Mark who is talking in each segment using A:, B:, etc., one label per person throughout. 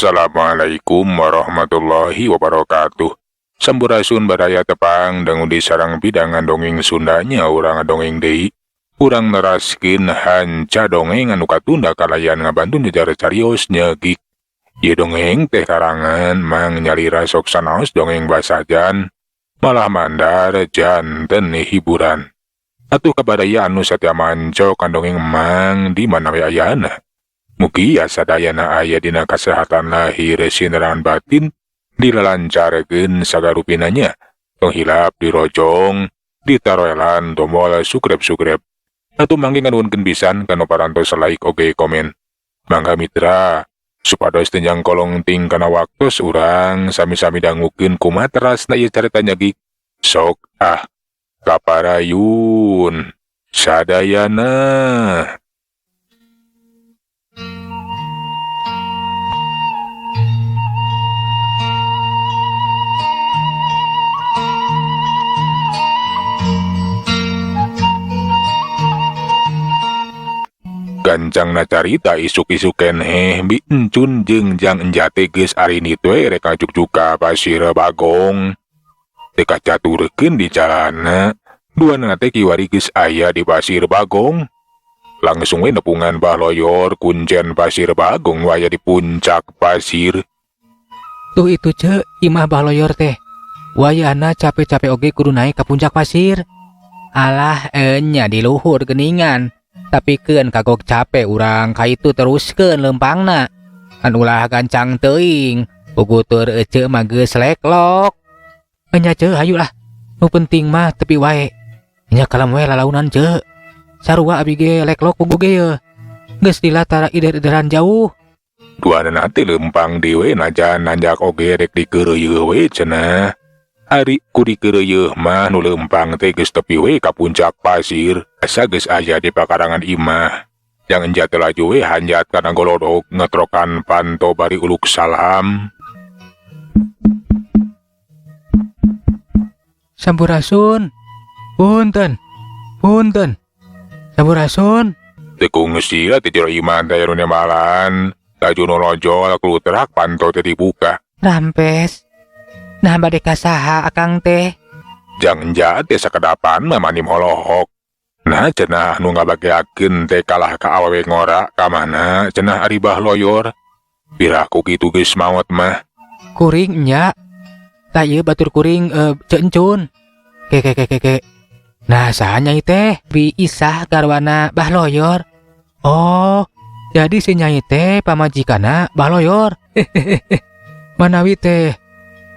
A: Assalamualaikum warahmatullahi wabarakatuh. Sampurasun, baraya tepang dangu di sarang pidangan dongeng Sundanya. Urang dongeng deui. Urang neraskeun hanca dongeng anu katunda kalayan ngabantu nyejar carios nyegik. Ieu dongeng teh karangan Mang Nyalira. Sok sanaos dongeng basajan, malah mandar janten hiburan. Atuh kabaraya anu satya manco kan dongeng Mang di mana we ayana. Mugia sadayana aya dina kasehatan lahir sineran batin, dilalancarkeun sagarupinanya. Tong hilap dirojong, ditaroelan tombol subscribe-subscribe. Atuh mangge nganuhunkeun pisan kanu parantos like oge komen. Mangga mitra, supados teu nyangkolong ting kana waktos, urang sami-sami dangukeun kumaha terasna ieu carita nyegik. Sok ah, kaparayun sadayana. Gancangna carita, isuk-isuk keneh Bi Encun jeung Jang Enjate geus arinit we rek ngajuk ka Pasir Bagong. Teu kacaturkeun di jalana, duanana teh kiwari geus aya di Pasir Bagong. Langsung we nepungan Bah Loyor, kuncen Pasir Bagong nu aya di puncak pasir.
B: Tuh itu, Ce, imah Bah Loyor teh. Wayahna capek-capek oge kudu naik ke puncak pasir. Alah, enya di luhur geningan. Tapi keun kagok capek, urang ka itu teruskeun lempangna. Kan ulah gancang teuing. Pugutur ece mah geus leklok. Enya, Ce, hayu lah. Nu penting mah tepi wae. Nya kalem we lalaunan, Ce. Sarua abi ge leklok pugu ge ye. Geus dilatara ider-ideran jauh.
A: Duanana teh lempang deui, najan nanjak oge rek dikeureuyeun we cenah. Ari ku dikeureuyeun mah nu lempang teh geus tepi we ka puncak pasir. Asa geus aya di pakarangan imah. Jang Enjat teh laju we hanjat kana golodog, ngetrokan panto bari uluk salam.
B: Sampurasun. Punten. Punten. Sampurasun.
A: Teu kungsi lah ti jero imah teh anu nembalan. Laju nolojol klutrak panto teh dibuka.
B: Rampes. Nah, bade ka saha akang teh?
A: Jang Enjat teh sakedapan mah mani molohok. Nah, cenah nu ngabageakeun teh kalah ka awewe ngora ka mana cenah ari Bah Loyor. Piraku kitu geus maot mah.
B: Kuring nya. Tah, ieu batur kuring, Ceu Encun. Ke ke ke ke ke. Nah, saha nyai teh? Bi Isah garwana Bah Loyor. Oh, jadi si nyai teh pamajikanna Bah Loyor. Manawi teh.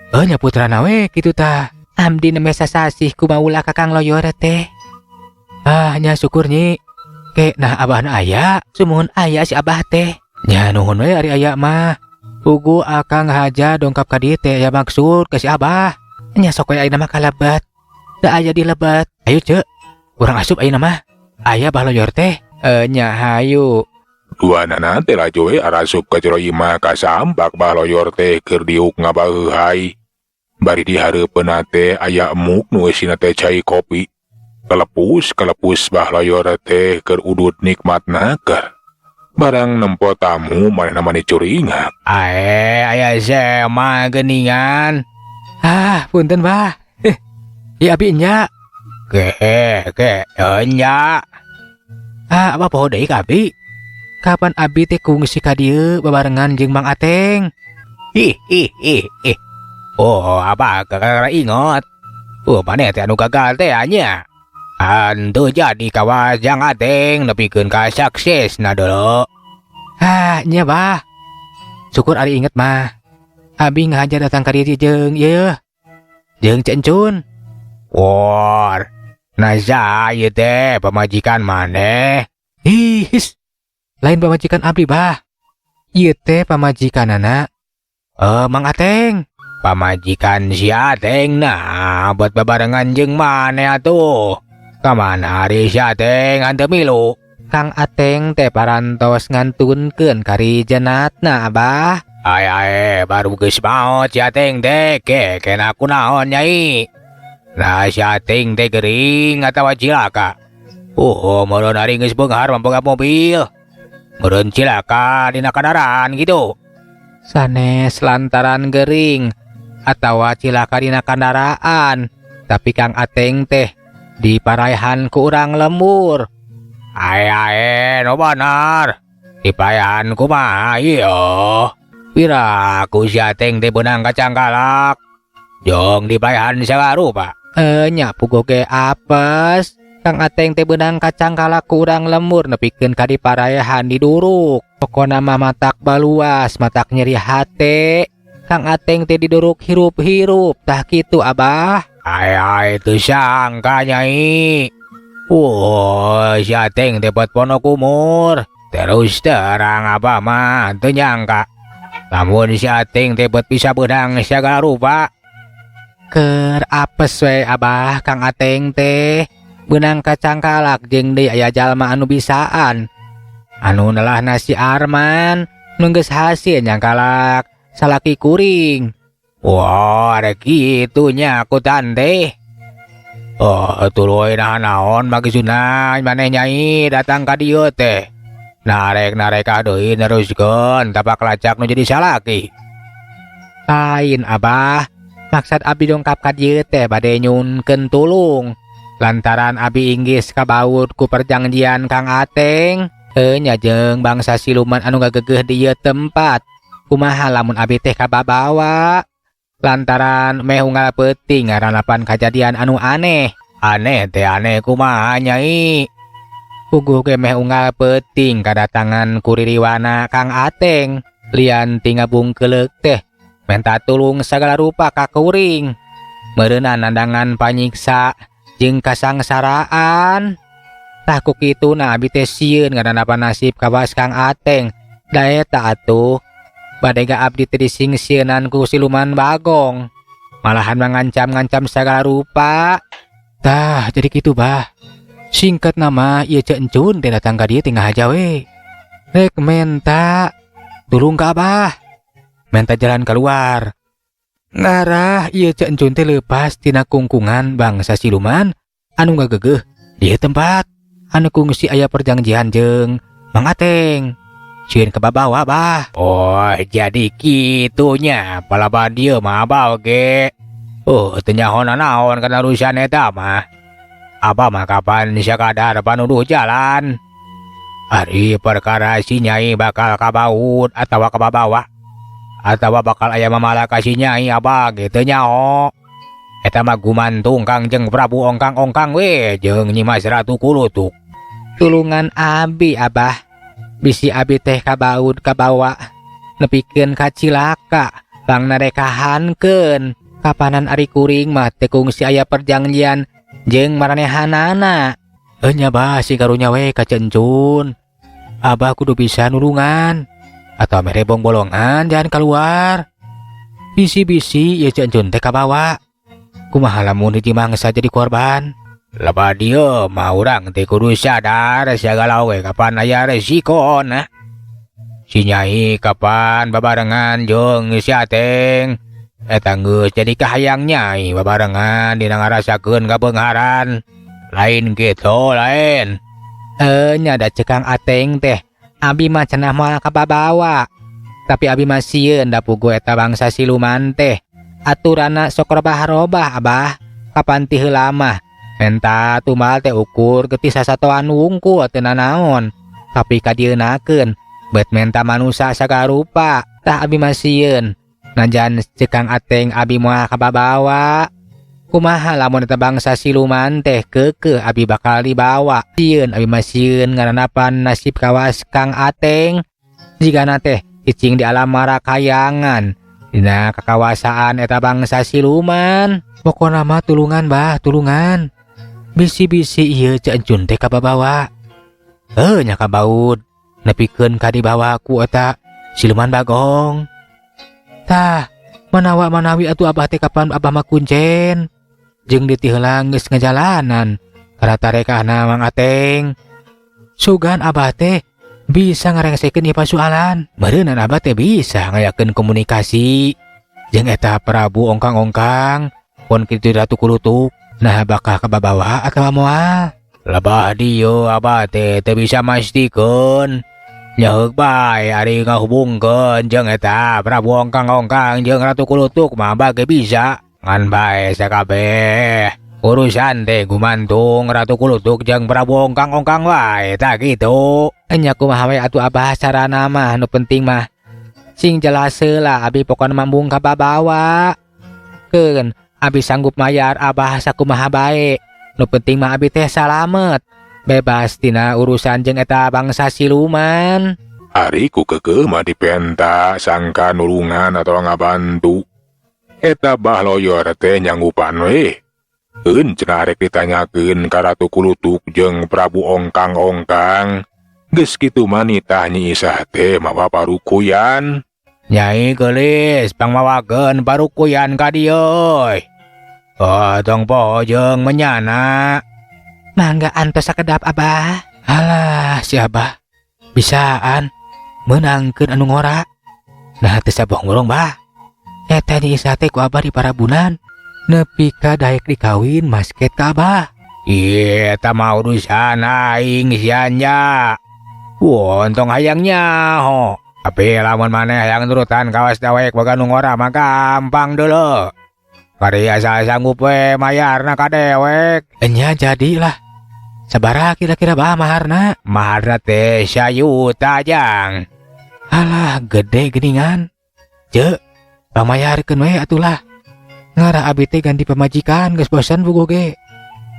B: Eh, nya putrana we kitu tah. Abdi nembe sasasih kumaha Kakang Loyor teh. Ah, nya syukur, Nyi. Ke, nah abahna aya? Sumuhun, aya si abah teh. Nya nuhun we ari aya mah. Pugu akang haja dongkap ka dieu teh aya maksud ka si abah. Nya sok we ayeuna mah kalebet. Teu aya di lebet. Ayo, Ce. Urang asup ayeuna mah. Aya Bah Loyor teh. Eh, nya hayu.
A: Duanana teh laju we arasup ka jero imah, kasampak Bah Loyor teh keur diuk ngabaheuhay. Bari di hareupeunna teh aya emuk nu eusina teh cai kopi. Kelepus kelepus Bah Loyor teh keur udut nikmat naker. Barang nempo tamu, manehna mani curingak.
B: Ae, aya sema geuningan. Ah, punten, Bah. Eh, ieu abi nya. Ke, ke, nya. Ah, abah poho deui ka abi. Kapan abi teh kungsi ka dieu babarengan jeung Mang Ateng?
C: Ih, ih, ih, ih. Oh, apa kakak ingot? Oh, maneh teh anu gagal teh nya. Hantu jadi kawas Jang Ateng nepikeun ka sukses na dulu.
B: Ah, nya Bah. Syukur ari inget mah. Abi ngahaja datang ka dieu jeung ieu. Jeung Ceu Encun.
C: War. Nah, ieu teh pamajikan maneh?
B: Ih, lain pamajikan abdi, Bah. Ieu teh pamajikanana eh Mang Ateng.
C: Pamajikan si Ateng, nah buat babarengan jeung maneh atuh. Kamana ari si Ateng hanteu milu?
B: Kang Ateng teh parantos ngantunkeun karijenatna, Abah.
C: Ay ay, baru geus maot si Ateng teh, ke kena kunaon, Nyai? Nah, si Ateng teh gering atawa cilaka? Oh, meureun ari geus beunghar mah boga mobil. Meureun cilaka dina kendaraan gitu.
B: Sanes lantaran gering atawa cilaka dina kandaraan, tapi Kang Ateng teh diparaehan ku urang lembur.
C: Ae ae nu bener. Dipaehan kumaha ieu? Piraku si Ateng teh beunang kacangkalak. Jeung dipaehan sagala rupa.
B: Nya puguh ge apes. Kang Ateng teh beunang kacangkalak ku urang lembur nepikeun ka diparaehan diduruk. Pokona mah matak baluas, matak nyeri hate. Kang Ateng teh diduruk hirup-hirup, tah kitu Abah.
C: Ae ae teu sangka Nyai. Wah, si Ateng teh bet pondok umur. Terus terang Abah mah teu nyangka. Lamun si Ateng teh bet bisa beunang sagala rupa.
B: Keur apes we Abah Kang Ateng teh beunang kacangkalak jeung deui aya jalma anu bisaan. Anu nelahna si Arman nu geus hasil nyangkalak salaki kuring.
C: Wah, rek kitu nya ku tante. Oh, tuluy naha naon maksudna maneh Nyai datang ka dieu teh. Narek-narek deui neruskeun tapak lacak nu jadi salaki.
B: Lain Abah, maksad abi dongkap ka dieu teh bade nyunkeun tulung. Lantaran abi inggis kabaut ku perjanjian Kang Ateng, nya jeung bangsa siluman anu ngagegeuh di ieu tempat. Kumaha lamun abi teh kababawa? Lantaran meh unggal peuting ngaranapan kajadian anu aneh.
C: Aneh teh aneh kumaha Nyai?
B: Puguh ge meh unggal peuting kadatangan ku ririwana Kang Ateng. Lian ti ngabungkeuleuk teh menta tulung sagala rupa ka kuring. Meureunna nandangan panyiksa jeung kasangsaraan. Tah ku kituna abi teh sieun ngaranapan nasib kawas Kang Ateng. Da eta atuh badega abdi teh disingsieunan ku siluman bagong. Malahan mengancam-ngancam sagala rupa. Tah jadi kitu Bah. Singkat nama ieu Ceu Encun teh datang ka dieu teh ngahaja we. Rek menta tulung ka Abah. Menta jalan keluar. Ngarah ieu Ceu Encun teh leupas tina kungkungan bangsa siluman anu ngagegeuh di ieu tempat anu kungsi aya perjanjian jeung Mang Ateng. Sieun kababawa Bah.
C: Oh, jadi kitunya palaba dieu mah Abah oge. Oh, teu nyaho nanaon kana urusan eta mah. Abah mah kapan sakadar panuduh jalan. Ari perkara si Nyai bakal kabaut atawa kababawa atawa bakal aya mamala ka si Nyai Abah ge teu nyaho. Eta mah gumantung Kangjeng Prabu Ongkang-ongkang we jeung Nyi Mas Ratu Kulutuk.
B: Tulungan abi Abah. Bisi abi teh kabaut kabawa nepikeun ka cilaka bangna rekahankeun. Kapanan ari kuring mah teu kungsi aya perjanjian jeung maranehanana. Nya Bah si karunya we ka Ceu Encun. Abah kudu bisa nulungan atau mere bong-bolongan jangan keluar. Bisi-bisi ieu Ceu Encun teh kabawa. Kumaha lamun hiji mangsa jadi korban?
C: Lebah dieu mah urang teh kudu sadar sagala we kapan aya resikona. Si Nyai kapan babarengan jeung si Ateng. Eta geus jadi kahayang Nyai babarengan dina ngarasakeun kabeungharan. Lain kitu lain.
B: Nya da ceuk Kang Ateng teh abi mah cenah moal kababawa. Tapi abi mah sieun da puguh eta bangsa siluman teh. Aturanna sok robah-robah Abah. Kapan ti heula mah menta tumbal teh ukur getih sasatoan wungkul teu nanaon. Tapi kadieunakeun bet menta manusa sagarupa. Tah abi mah sieun. Najan ceuk Kang Ateng abi moal kababawa. Kumaha lamun eta bangsa siluman teh keukeuh abi bakal dibawa. Sieun abi mah sieun ngaranapan nasib kawas Kang Ateng. Jigana teh cicing di alam marakayangan dina kakawasaan eta bangsa siluman. Pokona mah tulungan Bah, tulungan. Bisi-bisi ieu Ceu Encun teh kababawa. Nya kabaud nepikeun ka dibawa ku eta siluman bagong. Tah, manawa manawi atuh Abah teh kapan Abah mah kuncen. Jeung di ti heula geus ngajalanan kana tarekahna Mang Ateng. Sugan Abah teh bisa ngarengsekeun ieu pasualan. Meureunnan Abah teh bisa ngayakeun komunikasi jeung eta Prabu Ongkang-ongkang pon kitu Ratu Kulutuk. Nah bakal kababawa atawa moal?
C: Lebah dieu Abah teh teu bisa mastikeun. Nyeuk bae ari ngahubungkeun jeung eta Prabu Ongkang-ongkang jeung Ratu Kulutuk mah bage bisa. Ngan bae sakabeh urusan teh gumantung Ratu Kulutuk jeung Prabu Ongkang-ongkang wae tah kitu.
B: Enya kumaha we atuh Abah carana mah, nu penting mah sing jelas heula abi pokona mah embung kababawa. Keun abi sanggup mayar Abah sakumaha bae. Nu penting mah abi teh salamet, bebas tina urusan jeung eta bangsa siluman.
A: Ari ku keukeuh mah dipenta sangka nulungan atau ngabantu. Eta Bah Loyor teh nyanggupan we. Eun cenah rek ditanyakeun ka Ratu Kulutuk jeung Prabu Ongkang-ongkang. Geus kitu mah nitah Nyi Isah teh mawa parukuyan.
C: Nyai geulis pangmawakeun parukuyan ka dieu euy. Oh, tong poho jeung menyana.
B: Mangga antos sakedap Abah. Alah, si Abah bisaan meunangkeun anu ngora. Nah, teu sabohong Bah. Eta Nyi Isah teh ku Abah di parabunan nepi ka daek dikawin masket ka Abah.
C: Ieu eta mah urusan aing sia nya. Wah, entong hayang nyaho. Tapi lamun maneh hayang nurutan kawas dawek boga nu ngora mah gampang dulu. Bari asal sanggup we mayarna ka dewek.
B: Enya jadilah. Sabaraha kira-kira Bah maharna?
C: Maharna teh sayuta jang.
B: Alah, gede geningan. Ceuk, pamayarkeun we atulah. Ngarah abi teh ganti pamajikan geus bosan bugo ge.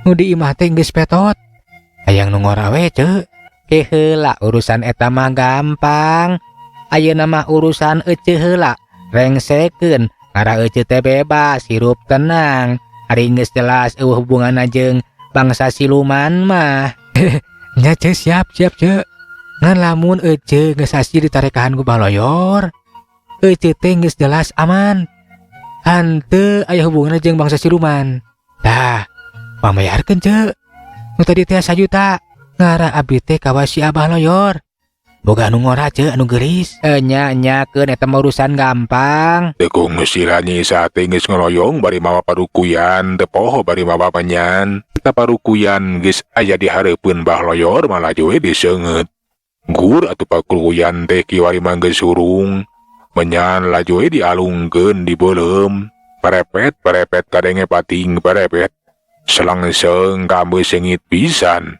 B: Nu di imah teh geus petot. Hayang nu ngora we ceuk. Ke heula urusan eta mah gampang. Ayeuna mah urusan eceu heula. Rengsekeun. Ngarah eceu teh bebas, hirup tenang. Ari geus jelas eueuh hubunganna jeung bangsa siluman mah. Nya ceu, siap siap ceu. Ngan lamun eceu geus sasi ditarekahan ku Bah Loyor, eceu teh geus jelas aman. Henteu aya hubunganna jeung bangsa siluman. Tah, pamayarkeun ceu. Nu tadi teh sajuta. Ngarah abdi teh kawas si Abah Loyor. Boga anu ngora ceu, anu geulis. Nya nyakeun eta mah urusan gampang.
A: Teu kungsi Nyi Isah teh geus ngoloyong bari mawa parukuyan, teu poho bari mawa menyan. Eta parukuyan geus aya di hareupeun Bah Loyor malah we diseungeut. Gur atuh parukuyan teh kiwari mah geus hurung. Menyan laju we dialungkeun di beuleum. Perepet perepet kadenge pating perepet. Selangseng kambe seungit pisan.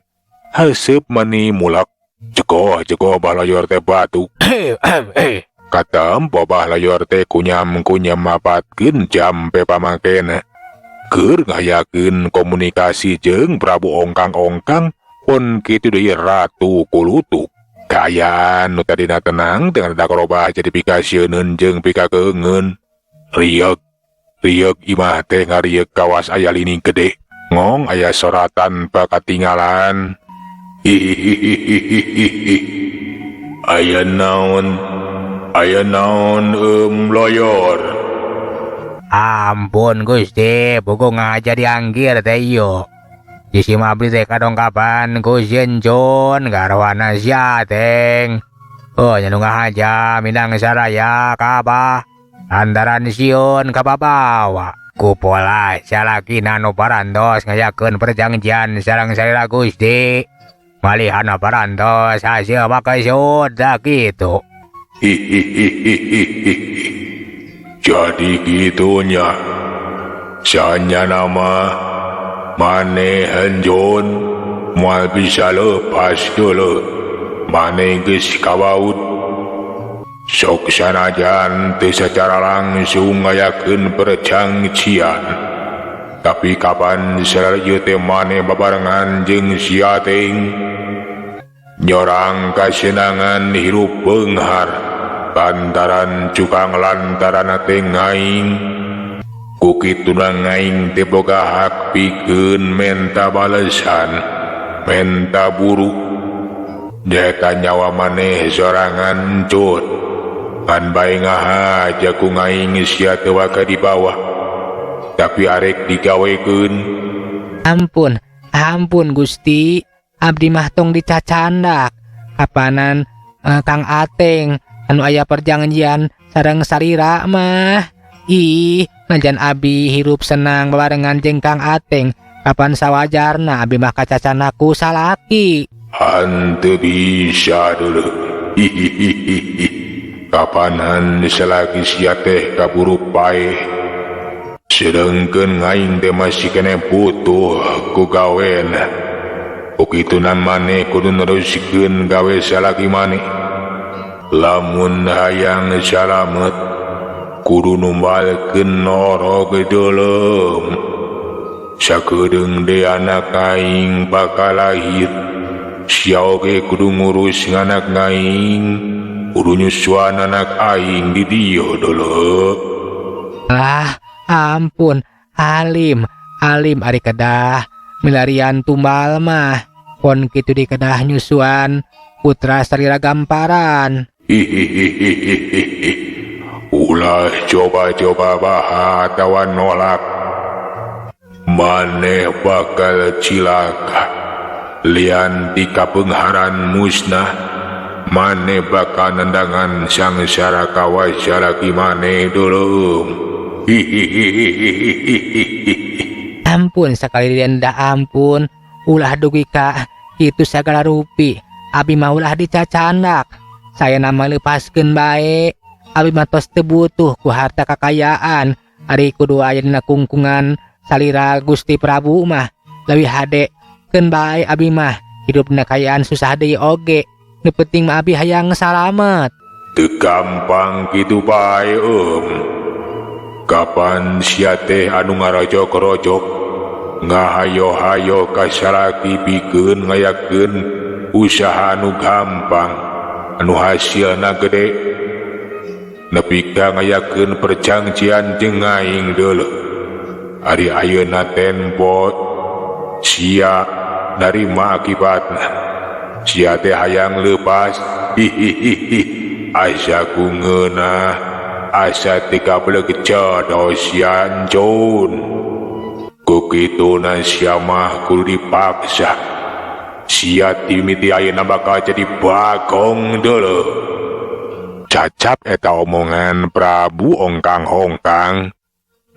A: Haseep meni mulak. Cekoh cekoh Bah Loyor teh batuk. Katempo Bah Loyor teh kunyam-kunyam mapatkeun jampe pamakena. Keur ngayakeun komunikasi jeung Prabu Ongkang-ongkang pun kitu deui Ratu Kulutuk. Kaayaan nu tadina tenang teu ada robah jadi pikasieuneun jeung pikakeungeun. Rieuk rieuk imah teh ngarieuk kawas aya lini gede. Ngong aya soratan pakatingalan. Hihihihihi. Aya naon? Aya naon Loyor?
C: Ampun Gusti, buku ngaja dianggir teh iyo. Jisi mabli teh kadongkapan ku Encun garwana sia teng. Oh, nya nu ngahaja minang saraya kabah. Lantaran sieun kababawa. Ku pola salakina nu parantos ngayakeun perjanjian sareng salira Gusti. Malihana parantos hasil makasud dah kitu.
A: Hihihihihi. Jadi gitunya. Sanya nama maneh Encun moal bisa lepas dulu. Maneh geus kawaut. Sok sanajan teu secara langsung ngayakeun perjanjian. Tapi kapan sareng teh maneh babarengan jeung sia ting? Nyorang kasenangan hirup beunghar lantaran cukang lantaran teh ngaing. Ku kituna ngaing teh boga hak pikeun menta balesan, menta buruk. Nyaeta nyawa maneh sorangan cut. Ngan bae ngahaja ku ngaing sia teu waka di bawah. Tapi arek digawekeun.
B: Ampun, ampun Gusti. Abdi mah tong dicacandak. Kapanan Kang Ateng anu aya perjanjian sareng salira mah. Ih, najan abi hirup senang babarengan jeung Kang Ateng. Kapan sawajarna abi mah kacacana ku salaki.
A: Hanteu bisa dulu. Hihihihi. Kapanan salaki sia teh kaburu paeh. Sedengkeun aing teh masih keneh butuh ku gawena. Ukitunan maneh kudu neruskeun gawe salaki maneh. Lamun hayang salamet kudu numbalkeun norog deuleum. Sakedeung deui anak aing bakal lahir. Sia oge kudu ngurus anak aing, kudu nyusuan anak aing di dieu deuleu.
B: Lah, ampun, alim, alim ari kedah milarian tumbal mah. Pon kitu di kedah nyusuan putra salira gamparan.
A: Hihihihihi. Ulah coba-coba baha atawa nolak. Maneh bakal cilaka. Lian ti kapeungharan musnah, maneh bakal nendangan sangsara kawas salaki maneh deuleum. Hihihihihi.
B: Ampun sakali dah ampun, ulah dugi ka kitu sagala rupi. Abi mah ulah dicacandak. Saya nama lepaskeun bae. Abi mah tos teu butuh ku harta kakayaan. Ari kudu aya dina kungkungan salira Gusti Prabu mah. Leuwih hade keun bae abi mah hidupna kayaan susah deui oge. Nu penting mah abi hayang salamet.
A: Teu gampang kitu bae eum. Kapan sia teh anu ngarojok-rojok ngahayo-hayo ka salaki pikeun ngayakeun usaha anu gampang anu hasilna gede nepi ka ngayakeun perjanjian jeung aing deuleu. Ari ayeuna tempo sia narima akibatna. Sia teh hayang leupas. Hihihihi. Asa ku ngeunah, asa teu kabeleg jodoh sia encun. Ku kituna sia mah kudu dipaksa. Sia timiti ayeuna bakal jadi bagong deuleu. Cacap eta omongan Prabu Ongkang-Ongkang.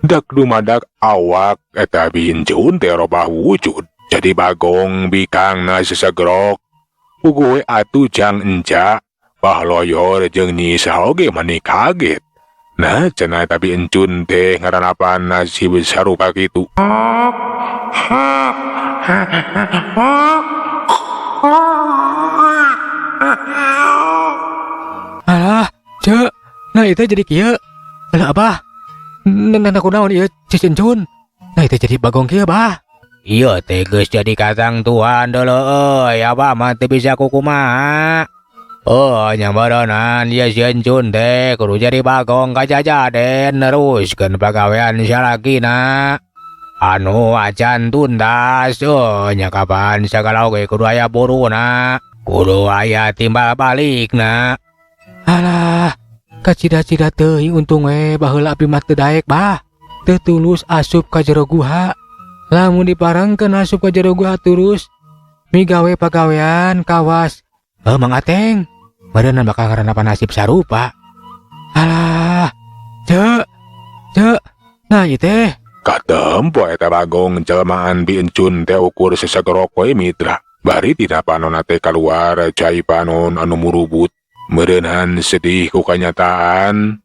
A: Dak dumadak awak eta bincun teh robah wujud. Jadi bagong bikangna sesegrok. Puguh we atuh jang enca. Bah Loyor jeung Nyi Isah oge mani kaget. Nah cenah eta bincun teh ngaranapan nasib sarupa kitu.
B: Alah, cek. Nah itu jadi kieu. Alah abah. Nah, kunaon ieu Ceu Encun? Nah itu jadi bagong kieu bah.
C: Ieu teh geus jadi katangtuan deuleu euy, abah mah teu bisa kukumaha. Oh, nya meureunnan ieu si Encun teh kudu jadi bagong kajajaden neruskeun pagawean salakina. Anu acan tuntas, oh nya kapan sagala oge kudu aya buruna, kudu aya timbal balikna.
B: Alah, kacida-cida teuing untung we baheula abi mah teu daek bah. Teu tulus asup ka jero guha. Lamun diparengkeun asup ka jero guha terus migawe pagawean kawas. Heuh Mang Ateng, meureunnan bakal ngaranapa nasib sarupa. Alah, ceu, ceu, nah ieu teh.
A: Katempo eta bagong jelmaan bi encun teh ukur sesegerok we mitra. Bari tina panonna teh kaluar cai panon anu murubut. Meureunhan sedih ku kanyataan.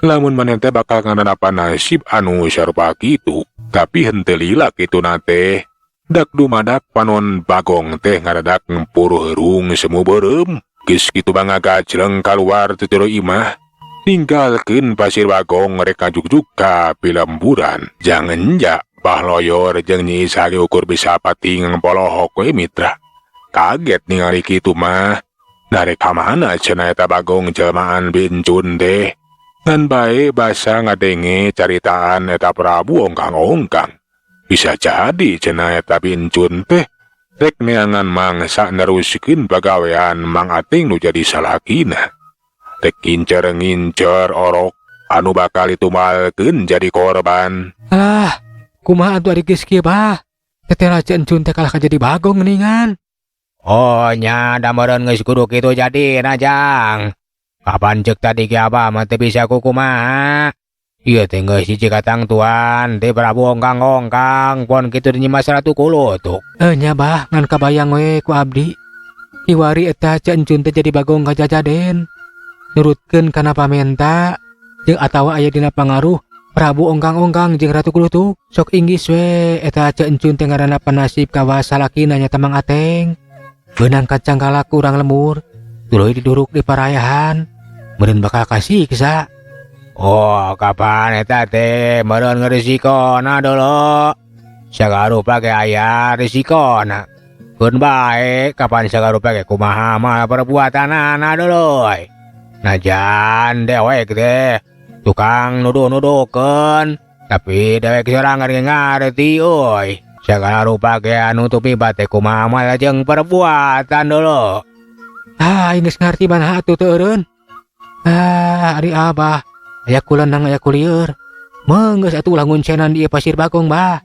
A: Lamun maneh teh bakal ngaranapa nasib anu sarupa kitu. Tapi henteu lila kituna teh. Dak dumadak panon bagong teh ngaradak ngempuru heurung semu beureum. Geus kitu bangagajleng kaluar ti jero imah. Ninggalkeun pasir bagong rek ngajugjug ka pilemburan. Jangan ja Bah Loyor jeung Nyi Isah ge ukur bisa pating polohok we mitra. Kaget ningali kitu mah. Darek ka mana cenah eta bagong jelmaan bincun teh. Ngan bae basa ngadenge caritaan eta Prabu Ongkang-Ongkang. Bisa jadi cenah eta bincun teh rek neangan mangsa neruskeun pagawean Mang Ating nu jadi salakina. Rek ngincer-ngincer orok anu bakal ditumalkeun jadi korban.
B: Alah, kumaha atuh ari geus kieu bah? Teteh Raja Encun teh kalah ka jadi bagong geuningan.
C: Oh nya da meureun geus kudu kitu jadina Jang. Kapan ceuk tadi ge abah mah teu bisa kukumaha. Ieu teh geus hiji katangtuan ti Prabu Ongkang-Ongkang pon kitu di Nyimas Ratu Kulutuk.
B: Nya bah ngan kabayang we ku abdi. Kiwari eta Ceu Encun teh jadi bagong kajajaden. Nurutkeun kana pamenta jeung atawa aya dina pangaruh Prabu Ongkang-ongkang jeung Ratu Kulutuk. Sok inggis we eta Ceu Encun teh ngaranna panasib kawas salakina nya Mang Ateng. Beunang kacangkalak ku urang lembur, tuluy diduruk di parayahan. Meureun bakal kasiksa.
C: Oh, kapan eta teh meureun ngerisikona dulu. Sagarupa ge aya risikona. Keun bae kapan sagarupa ge kumaha mah perbuatanana dulu. Najan dewek teh tukang nuduh-nuduhkeun, tapi dewek sorangan ge ngarti euy. Sagala rupa ge anu tumiba teh kumaha mah jeung perbuatan dulu.
B: Ah, aing geus ngarti manaha atuh teu eureun. Ah, ari abah aya kulenang aya kulieur. Meunggeus atuh ulah nguncenan di ieu Pasir Bagong, bah.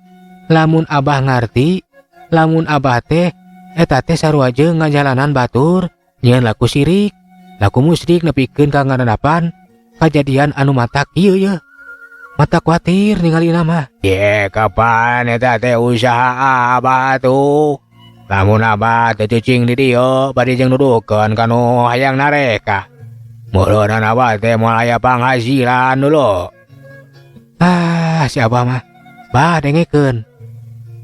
B: Lamun abah ngarti, lamun abah teh eta teh sarua jeung ngajalanan batur nyieun laku sirik, laku musyrik nepikeun ka ngarandapan kajadian anu matak ieu ye. Matak kuatir ningalina mah.
C: Ye, kapan eta teh usaha abah tuh? Lamun abah teu cicing di dieu bari jeung nuduhkeun kanu hayang nareka. Meureunana abah teh moal aya panghasilan dulu.
B: Ah, si abah mah. Bah, dengekeun.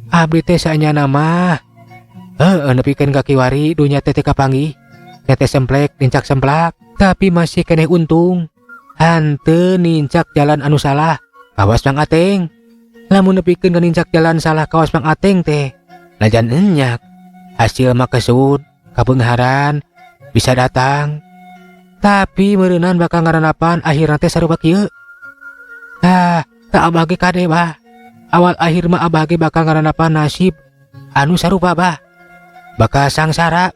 B: Abdi teh saenyana mah. Heueuh, nepikeun ka kiwari dunya teh teu kapanggih. Tete semplek nincak semplak, tapi masih keneh untung. Hanteu nincak jalan anu salah, kawas Mang Ateng. Lamun nepikeun ka nincak jalan salah kawas Mang Ateng teh, najan enyak. Hasil mah kesud, kabeungharan bisa datang. Tapi meureunan bakal ngarandapan akhirna teh sarupa kieu. Ah, tak abah ge kade bah. Awal akhir mah abah ge bakal ngarandapan nasib anu sarupa bah. Bakal sangsara.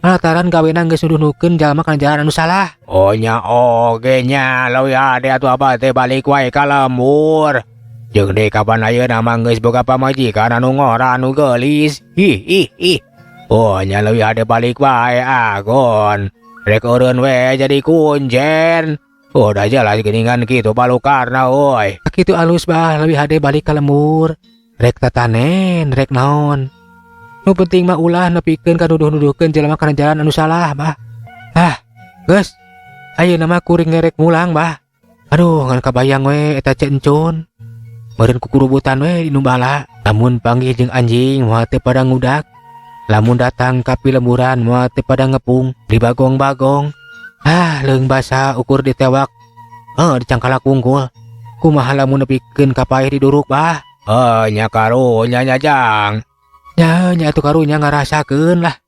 B: Lantaran gawena geus nuduh-nuduhkeun jalma kana jalan anu salah.
C: Oh nya oge nya leuwih hade atuh abah teh balik wae ka lembur. Jeung deui kapan ayeuna mah geus boga pamajikan anu ngora anu geulis. Hi hi hi. Oh nya leuwih hade balik wae agon. Rek eureun we jadi kuncen. Udah jelas geuningan kitu balukarna euy.
B: Kitu alus bah leuwih hade balik ka lembur. Rek tatanen, rek naon. Nu penting mah ulah nepikeun ka nuduh-nuduhkeun jelema kana jalan anu salah bah. Ah, geus. Ayeuna mah kuring ngerek mulang bah. Aduh, ngan kabayang we eta Ceu Encun. Meureun kukurubutan we di nu bala. Lamun panggih jeung anjing moal teu pada ngudak. Lamun datang ka pilemburan moal teu pada ngepung di bagong-bagong. Ah, leung basa ukur ditewak. Heuh, dicangkalak wungkul. Kumaha lamun nepikeun ka paeh diduruk bah.
C: Oh nya karunya nya jang.
B: Nya nya atuh karunya ngarasakeun lah.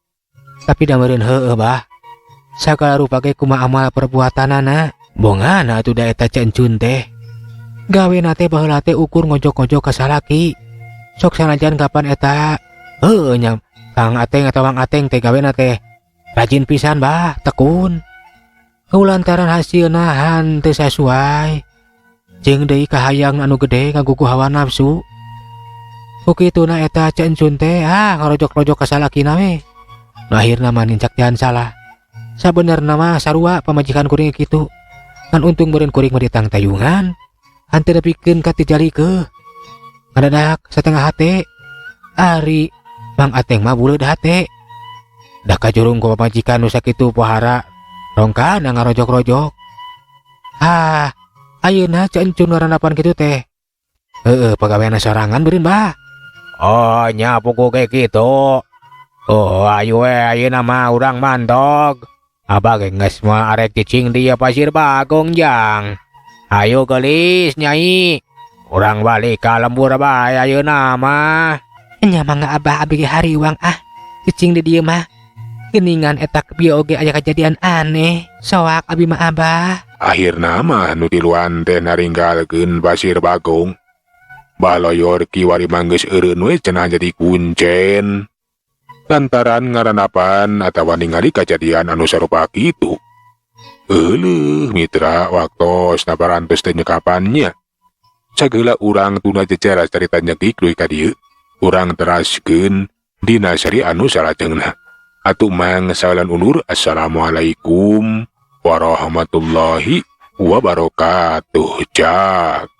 B: Tapi da meureun heueuh bah. Sagala rupa ge kumaha amal perbuatanana. Bongana atuh da eta Ceu Encun teh. Gawena teh baheula teh ukur ngojok-ngojok ka salaki. Sok sanajan kapan eta heueuh nya Kang Ateng atau Mang Ateng teh gawena teh rajin pisan bah, tekun. Lantaran hasilna henteu sasuai. Jeung deui kahayang anu gede ngagugu hawa nafsu. Ku kituna eta Ceu Encun teh ah ngarojok-rojok ka salakina we. Nu akhirna mah nincak jalan salah. Sabenerna mah sarua pamajikan kuring kitu. Ngan untung meureun kuring mah ditangtayungan. Hanteu nepikeun ka tijalikeuh. Ngadadak satengah hate. Ari Mang Ateng mah buleud hate. Da kajurung ku pamajikan nu sakitu pohara rongkana ngarojok-rojok. Ah, ayeuna Ceu Encun ngarandapan kitu teh. Heueuh, pagaweanna sorangan beureun bah.
C: Oh nya puguh ge kitu. Oh ayo we ayeuna mah urang mantog. Abah ge geus moal arek cicing di Pasir Bagong jang. Ayo geulis nyai. Urang balik ka lembur bae ayeuna mah.
B: Nya mangga abah abi ge hariwang ah. Cicing di dieu mah. Geuningan eta bieu oge aya kejadian aneh. Soak abi mah abah.
A: Akhirna mah nu tiluan teh naringgalkeun Pasir Bagong. Baloyor kiwari mah geus eureun we cenah jadi kuncen. Lantaran ngarandapan atawa ningali kajadian anu sarupa kitu. Euleuh mitra waktos naparantos teh nyekapannya. Sagala urang tuna jejer carita nyegik dugi ka dieu. Urang teraskeun dina seri anu salajengna. Atuh mang salan undur. Assalamualaikum warahmatullahi wabarakatuh. Jak.